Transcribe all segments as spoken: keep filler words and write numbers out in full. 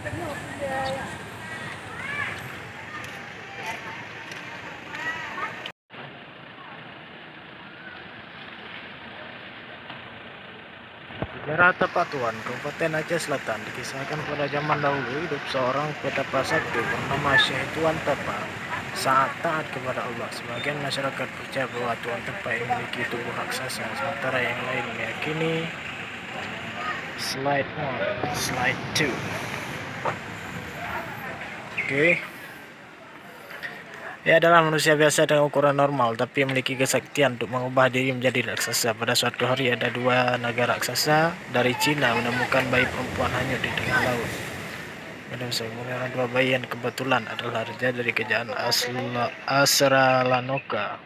Sejarah Tapak Tuan, Kabupaten Aceh Selatan, dikisahkan pada zaman dahulu hidup seorang petapa sakti bernama Syekh Tuan Tapa. Sangat taat kepada Allah. Sebagian masyarakat percaya bahwa Tuan Tapa ini memiliki tubuh raksasa, sementara yang lain meyakini. Slide one, slide two. Oke. Ia adalah manusia biasa dengan ukuran normal, tapi memiliki kesaktian untuk mengubah diri menjadi raksasa. Pada suatu hari, ada dua naga raksasa dari Cina menemukan bayi perempuan hanyut di tengah laut. Ada saya kemudian dua bayi yang kebetulan adalah raja dari kerajaan Asla-, Asralanoka.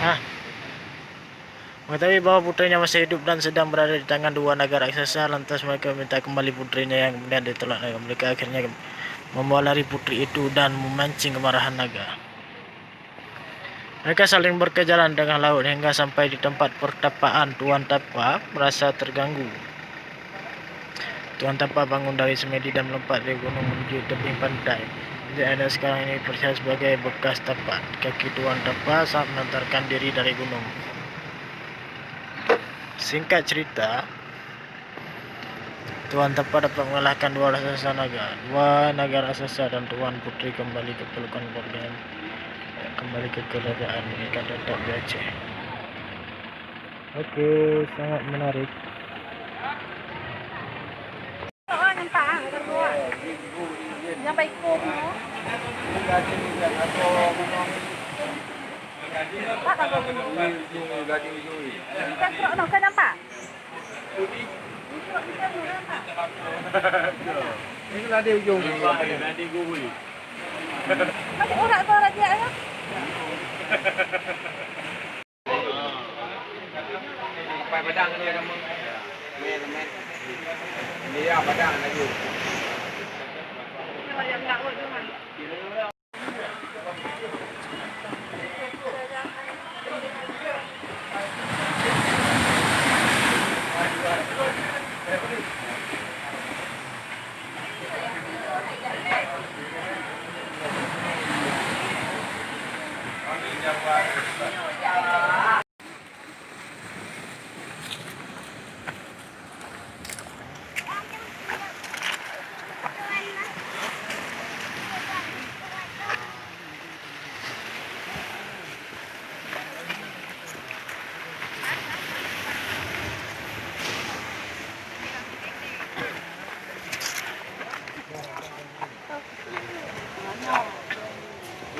Hah? Mengetahui bahwa putrinya masih hidup dan sedang berada di tangan dua naga raksasa, lantas mereka meminta kembali putrinya yang kemudian ditolak naga. Mereka akhirnya membawa lari putri itu dan memancing kemarahan naga. Mereka saling berkejaran di tengah laut hingga sampai di tempat pertapaan. Tuan Tapa merasa terganggu. Tuan Tapa bangun dari semedi dan melompat dari gunung menuju tebing pantai. Titik yang ada sekarang ini dipercaya sebagai bekas tapak kaki Tuan Tapa saat menontarkan diri dari gunung. Singkat cerita, Tuan Tapa dapat mengalahkan dua raksasa naga. Dua naga raksasa dan Tuan Putri kembali ke pelukan keluarga, kembali ke kerajaan mereka tetap di Aceh. Oke, sangat menarik. Ini lagi ujung ni. Masih urat kau lagi, ya? Sampai padang ni ada meng-, meng-, meng-, dia padang lagi.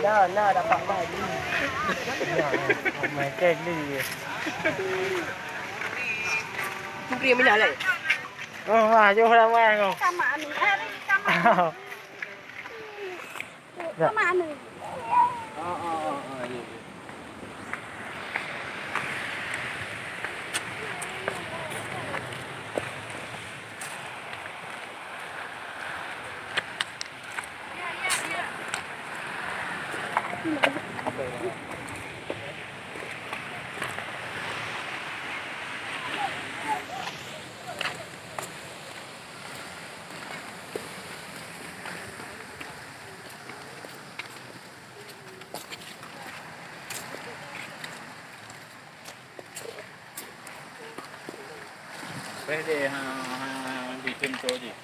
Na, na dapat lagi. Na, na, main kek ni. Putri Aminah lai. Oh, wah, jauh dah main kau. Sama Aminah, eh, sama. Sama Aminah. Ah, ah, ah, ah, ya, ya. Peh deh, ha, ha, bikin tu je.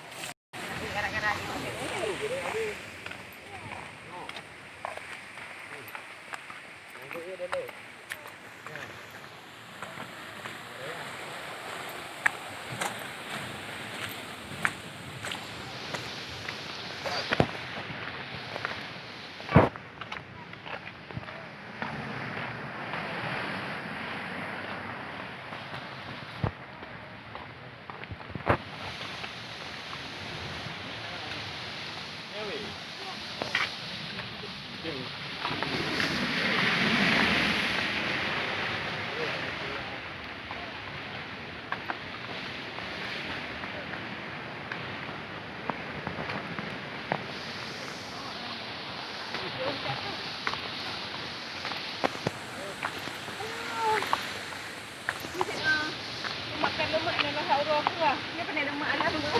Lemak adalah hak uroe aku lah. Dia pandai lemak alam tu.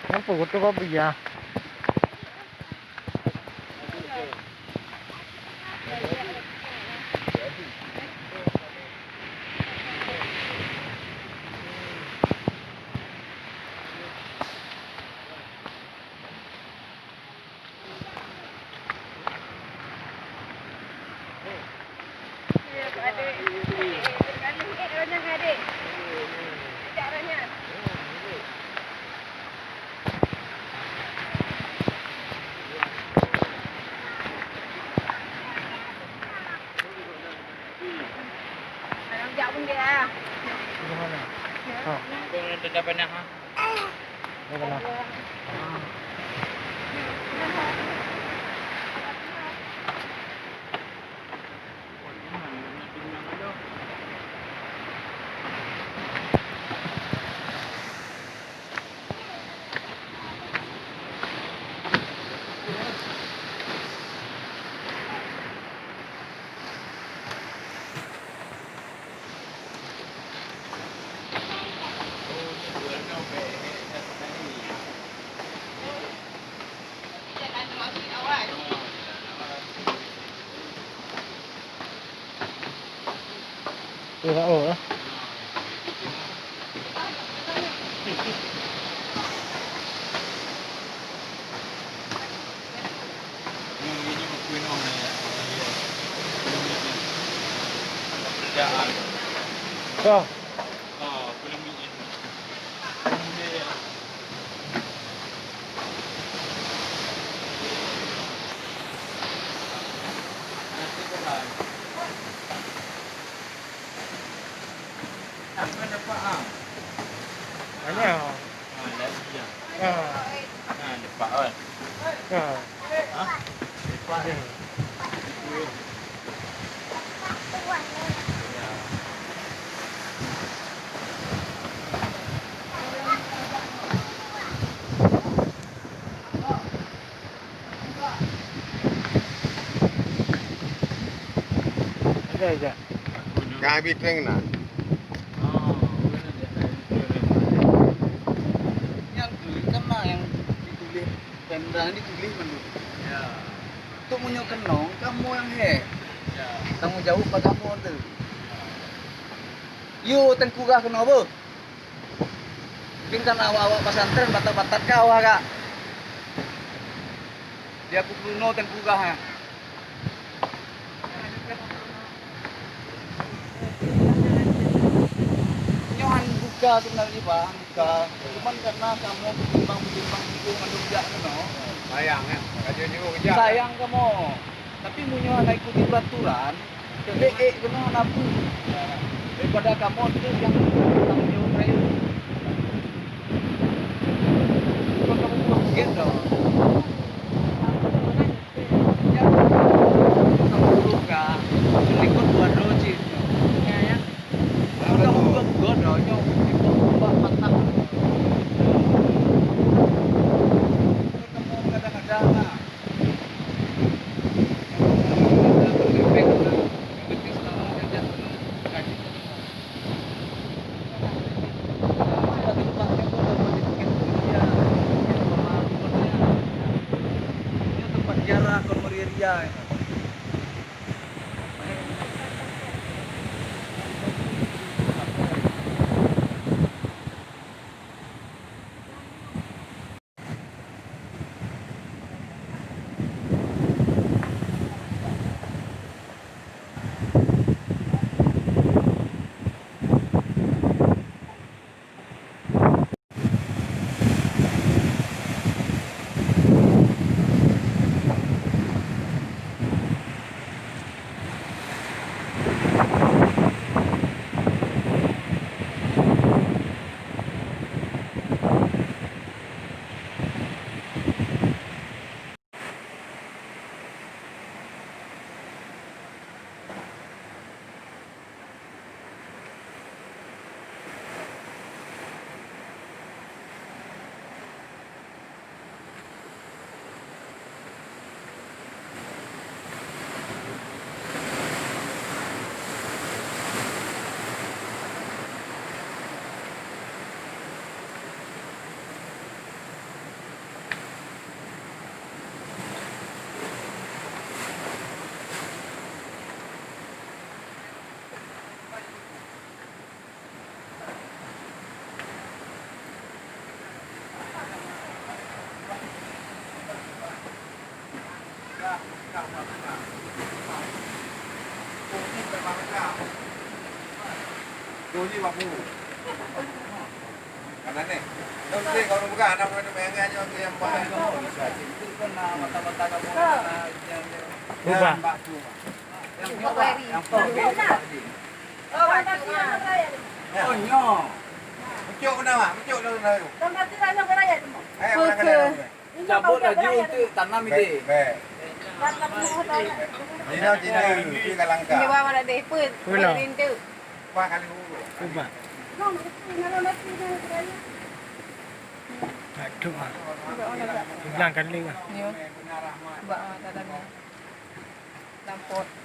Kenapa kau tu kau payah? Tengok, oh, eh. Kah? Banyak. Ha. Ha. Ada aja. Kami tengah. Nyang tu kan nyang ditulis Pemda ni tuléh mandum. Ya. Tok meunyoe keunong, kamoe nyang hék. Ya. Tanggong jaweueb bak kamoe tu. Yo, Teungku Gah keunoe beuh. Mungkin kan awak-awak pesantren batat-batat ka awak ka. Dia aku peurunoe Teungku Gah, ha. Nyoe han buka sebenarnya, Pak, han buka. Cuman karena kamoe betimbang-betimbang sibuk mandum jak keunoe. Sayang, ya. Raja jauh kejak. Sayang kamoe. Tapi meunyoe hana ikuti peraturan, ék-ék keunoe hana peue. Daripada kamoe tu nyang tanggung jaweueb rayeuk. Bukan kamoe buka bukét dah. Bunyi babu. Kanan ni. Dong sih kalau bukan anak murid yang nyanyi yang bahaya. Ubah. Yang Oh, nyo. Pucuk beuna, Mak. Pucuk beuna. Eh, orang kena. Cabut laju untuk tanam ide. Baik, baik. Jina, jina, itu ka langkah. Ini bawa nak deh, pun. Pula. Rindu. Empat kali hulu. Ubah. Aduh, ah. Bilang kali, ah. Nyo. Ba, ah, dalam ni. Lampot.